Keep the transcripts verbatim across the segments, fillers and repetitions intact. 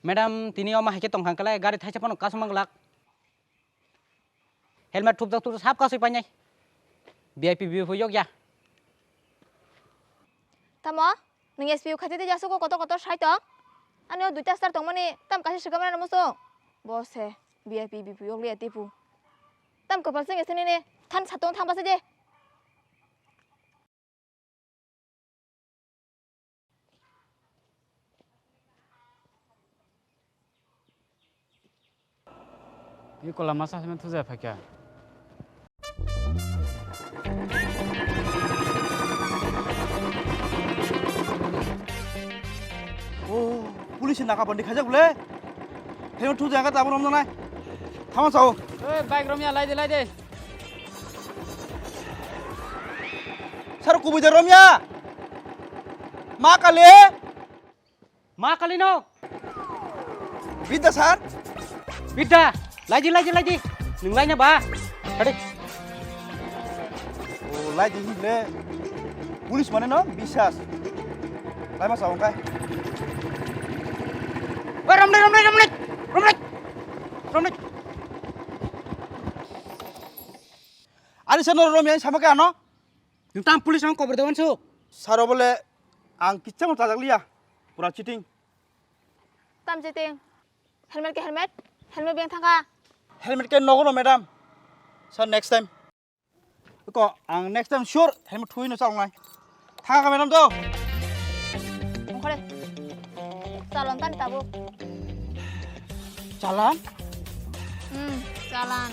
Madam, tini omo hai khe tongkha kale gari thaisa phano kasuma glak. Helmet thupjak thupjak sab kasui painai. V I P V I P yok ya. Tamo? Nwng S P O khaite tei jasuk o kotor kotor sai tong. Ani o duita star tongmani tam kaisa swkang rano muchung. Bo se V I P V I P yok liya tipu. Tam kopal sing ese nini than satong thang basa je. Iko lama sa sima thuja phaikha. O, police ni naka bandi khaijak bole. Helmet thuja ka tabuk romjaknai. Thama sao. Oi, bike romya, lai de, lai de. Sir, kubui de romya. Ma kali. Ma kali no. Bidda, sir. Bidda. Lai di, lai di, lai di. Nwng lai na ba? Hadi. O, lai di hile. Police mane no bisas. Lai ma sao kai. Oi, romlai, romlai, romlai. Romlai. Romlai. Ani sir no romya sama kai ano. Nwng tam police ang kobor dewan su. Sir bole ang kichamo chajak liya. Pura cheating. Tam cheating. Helmet ke helmet. Helmet beng thangka. Helmet ke nogo no, madam. Sir, next time. Ko ang next time sure helmet thui no chalnai. Thangka, madam, to. Ongkhore. Chalon tani tabuk. Chalan? Hmm, chalan.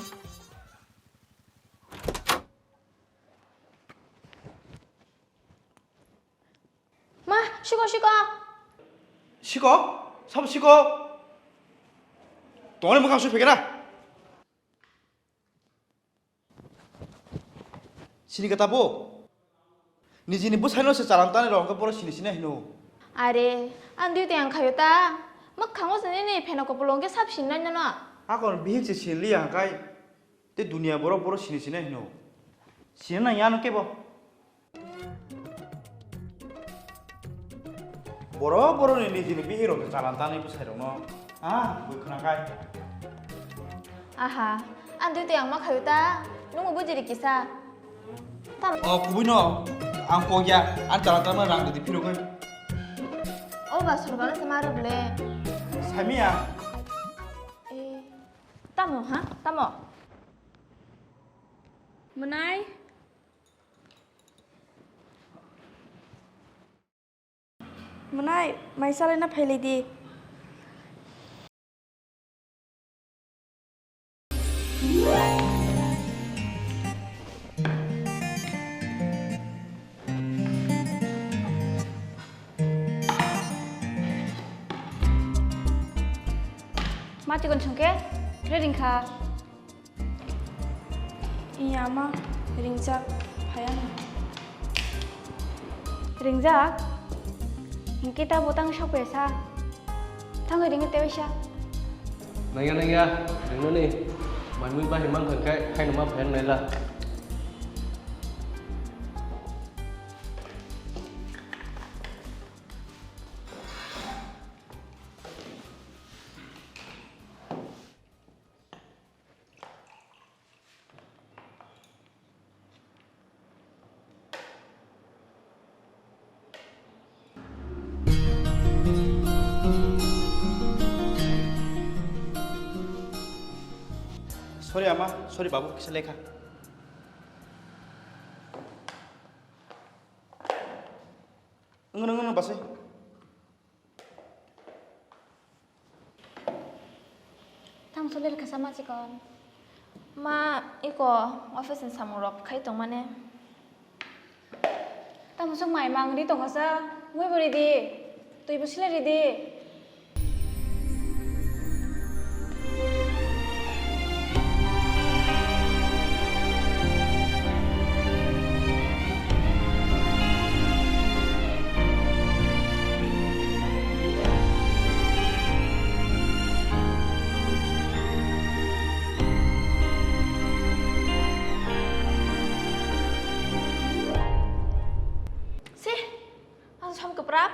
Ma, siko, siko. Siko? Sabo siko? Tongni mokang sui phekera. Sini kata bo. Nijini bwsai no se chalan tani rong khe boro sini sini hino. Are, ang dui teng khayo ta. Mwkhango se nini pheno kopolo hwnkhe sab sinai nono. Akon bihik se sinli ya kai. Te dunia borok, borok sini sini hino. Sini nang ya no kebo. Borok, borok ni nijini bihirok chalan tanai bwsai rokno. Ah, bui khna kai. Aha, ang dui te ang ma khayo ta. Nungbo bujiri kisa. Tam. O, kubui no. Ang pogya. Ang chalan tanai rang di phirok kai. O ba sorkar se ma rok le. Samiya. Eh. Tamo, ha? Tamo? Mwnai? Mwnai, mai salaina phailai di. Ma chikon chungke, re ringkha. Iya ma, ringjak, phayano. Ringjak? Hingke ta botang sok pesa. Tangoi ringi tewisa. Nangya, nangya, ringnani. Manwi bahai mangkha khe, khaino ma phayang naila. Sorry ama, sorry babu, kisa lekha. Ngono ngono basai. Tamo sole kasa ma chikon. Ma iko office ni samung rok khai tong mane. Tamo sok mai mang ri tong kasa. Mui bo ri di. Tui bo sile ri di. Sih, ang som keprak.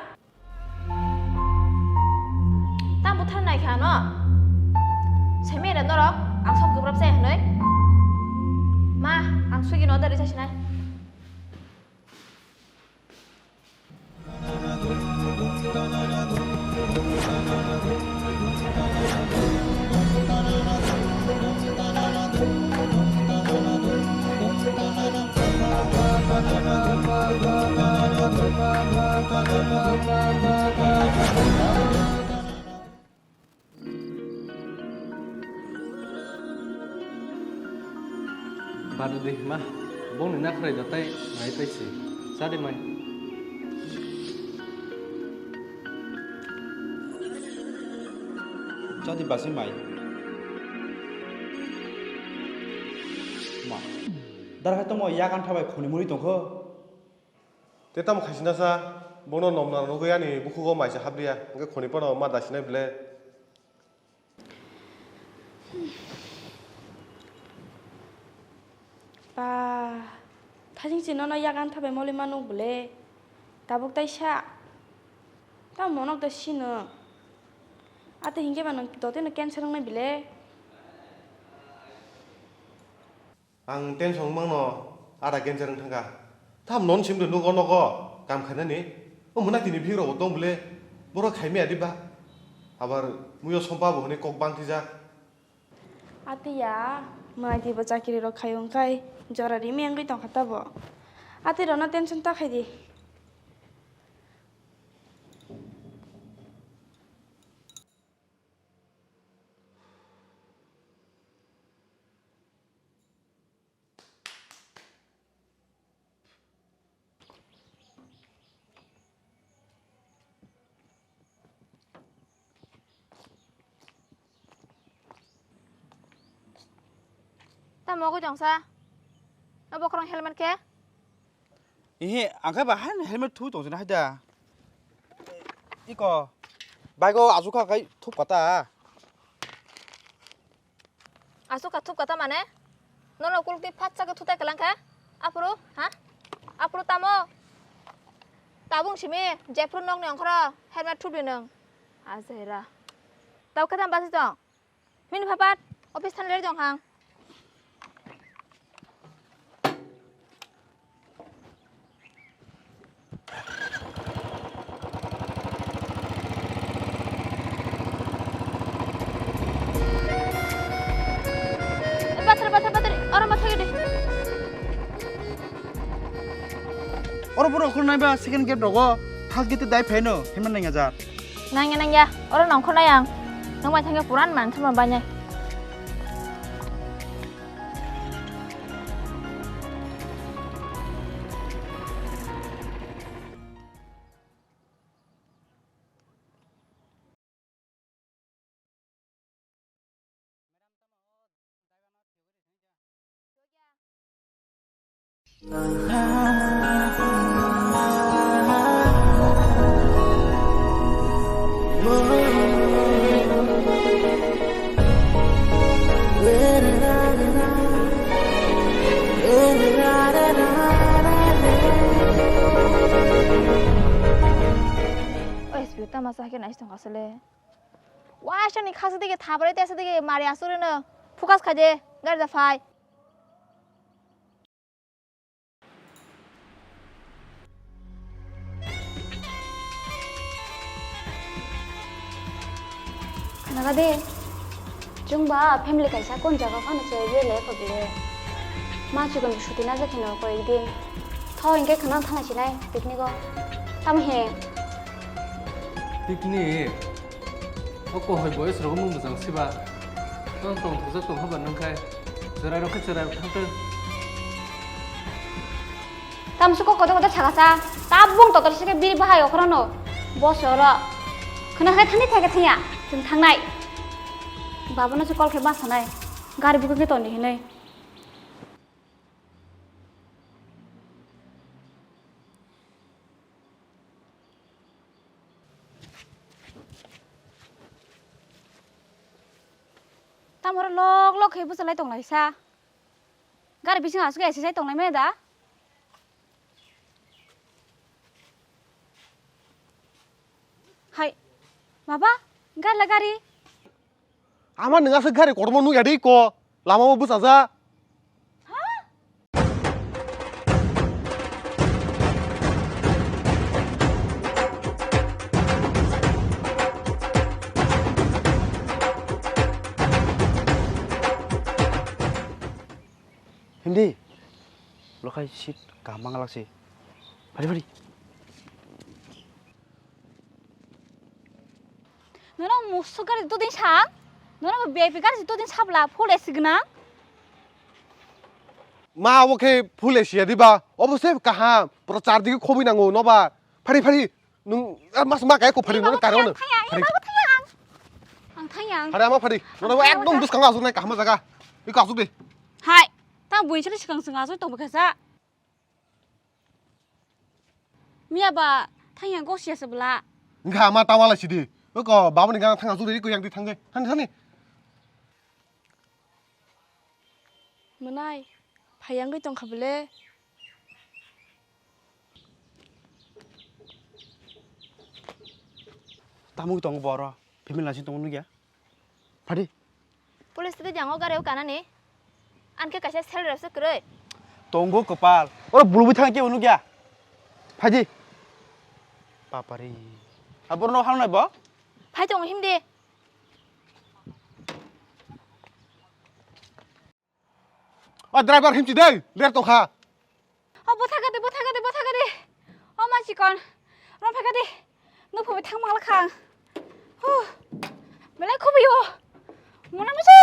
Swiggy no order risa sinai. Badu de ma, bongni nakhrai da tai nai tai se. Chadi mai. Chadi basi mai. Ma. Dar hai tomo yagan thabai khoni muri tongkho. Te tamo khaisina sa, bono nomna nugwi ani bukhugo maisa hapriya, hwnkhe khoni phano ma dasinai ble. Ba, thajing si nono yagan thabai moli manu bole. Tabuk tai sa. Ta monok da sino. Ate hingke ba nang dote no cancer wngnai bile. Ang tension wngmangno ada cancer wng thangkha. Tham non sim de nugo nogo kam khainani. O mwnai tini bhikrok bo tong bole. Borok khaimaya diba. Abar muyo sompa bo hwnwi kok bang tijak. Atiya, mwnai tibo chakiri rok khai wngkhai jora rimi wngwi tongkha tabo. Ati rokno tension ta khai di. Tamo wngwi tongsa? O bokhorok helmet khe? Ihi, ang khe ba haino helmet thu tongchina hai da. Iko, bike o asuk kha khai thup kata. Asuk kha thup kata mane? Nono kulti phatsa khe thutai kalang kha? Aphuru, ha? Aphuru tamo? Tabung simi, jephuru nokni ongkhoro helmet thupdi nwng. Ajaira. Tabo khe tamo basi tong? Mini phapat, office thani leri tong hang. Eh, pathar, pathar, pathar, oro ma thagi de. Oro pura okhor naiba second gate rogo, first gate dai pheno, himna nang ajar. Nangya, nangya, oro nongkhor nai ang. Nong bai thangya puran man thama banai. Oi, S P O tama sa khe nai tong asle. Waisa ni khasi dige thabarai tesa dige mari asuri no. Focus khai de, gari da phai. Khnaga de, chwng ba family kaisa kon jaga phano se bele kho bele. Ma chikon suti na jakhi no koi din. Tho hingke khna thana sinai picnic o. Tamo he? Picnic? O kohoi boyes rogo mung bwsang siba. Tong tong thajak tong haba nung khai. Cherai rok khe cherai rok thang tong. Tamsu kok kotor kotor sakasa. Tabung totor sike biri bahai okhrono. Bos oro. Khna khai thani thai khe thaya. Chwng thangnai. Babono se call khe basa nai. Gari bukhe khe toni hinoi. Tamoro lok lok khe bwchalai tonglaisa. Gari bising aswk S S I tonglai maya da? Hai, baba, gari la gari. Ama nung aswk gari kotorma nukya de iko, lama o bwchaja. Ha? Hindi. Lokai seat kaham mangalak si. Phari, phari. Nono musuk gari to din sa. Nono V I P gari to din sabla full A C gwnang. Ma, obo khe full A C ya diba? Obo se kaham. Pura char dige khobwi nango noba. Phari, phari. Nwng, ah, mas ma kai ko phari, nono karo no. Phari. Ang thayang. Phari ama phari. Nono ekdom bwskango asuk nai kaham jaga. Iko asuk de. Hai. Ta buin sari swkang swkang asuk tong bwkha sa. Miya ba thangya gosiya se bwla. Wngkha ama ta wala sidi. Oko baba ni gang thanga juri ko yang di thangge. Thani thani. Mwnai phai yang gwi tongkha bwle. Tamung tong boro. Phimil nasi tong nugya. Phadi. Police twi jango gari o kanani. An khe kaisa sel rep se kwrwi. Tongo kwpal. Oro bulubi thang kebo nugya. Phaidi. Papari. Aborno hamnai bo? Phai tongo himdi. O driver himchi dei, ler tongkha. O bwthakadi, bwthakadi, bwthakadi. O ma chikon. Romphakadi. Nukhubi thang mangla khang. Huh. Belai khubiyo. Mona muse.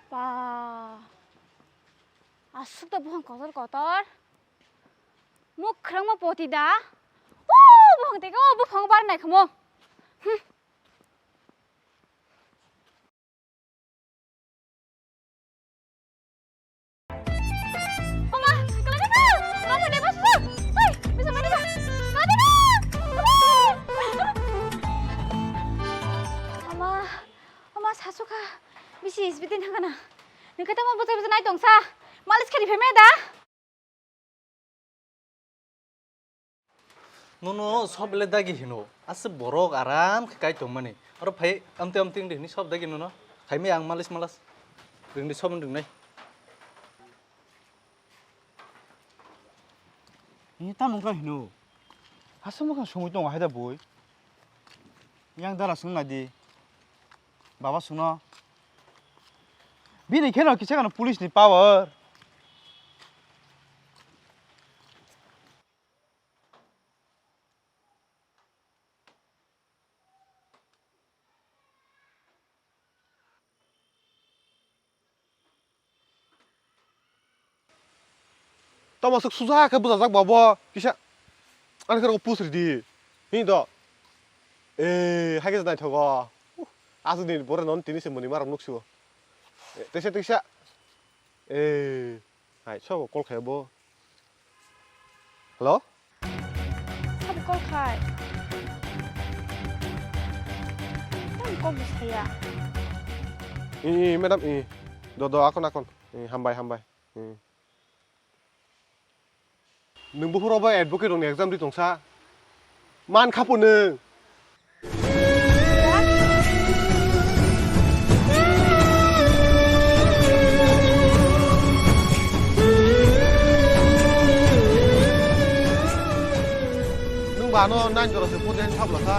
Ba. Aswk da buphang kotor kotor. Mwkhwrangma poti da. O buphang tei o buphang bar nai khamo. Hmm. Oma, kalai ka? Oma, deba susu. Oi, bisa mana ka? Kalai ka? Oma. Oma, oma, sasuka. Bisi isbitin hangana. Ningkhe tamo bwsai bwsai nai tongsa. Malis khani phemai da. Nono sob le dagi hino. Ase borok aram khe kai tongmani. Aro phai amte amte wngdi hini sob dagi nono. Khaimai ang malis malas. Ringdi sob ringnai. Ni tamo wngkha hino. Ase mwkhang songwi tongo haida boi. Yang dara swng nai di. Baba swngno. Bini kheno kisa gano police ni power. Tamo swk susa khe bwchajak ba bo kisa. Ani khoro post ridi. Hini do. Eh, hai khe naithogo. Uh, aswk ni bore non tini se muni maram nuksio. Eh, teisa teisa. Eh, hai sobo call khai bo. Hello? Sabo call khai. Tamo kok bwsaya. I, i, madam, i. Do, do, akon, akon. I, hambai, hambai. I. Nwng buphuru bo advocate rokni exam ri tongsa. Man khapo nwng. Nwng ba ano nine jora se podiyan sabla sa.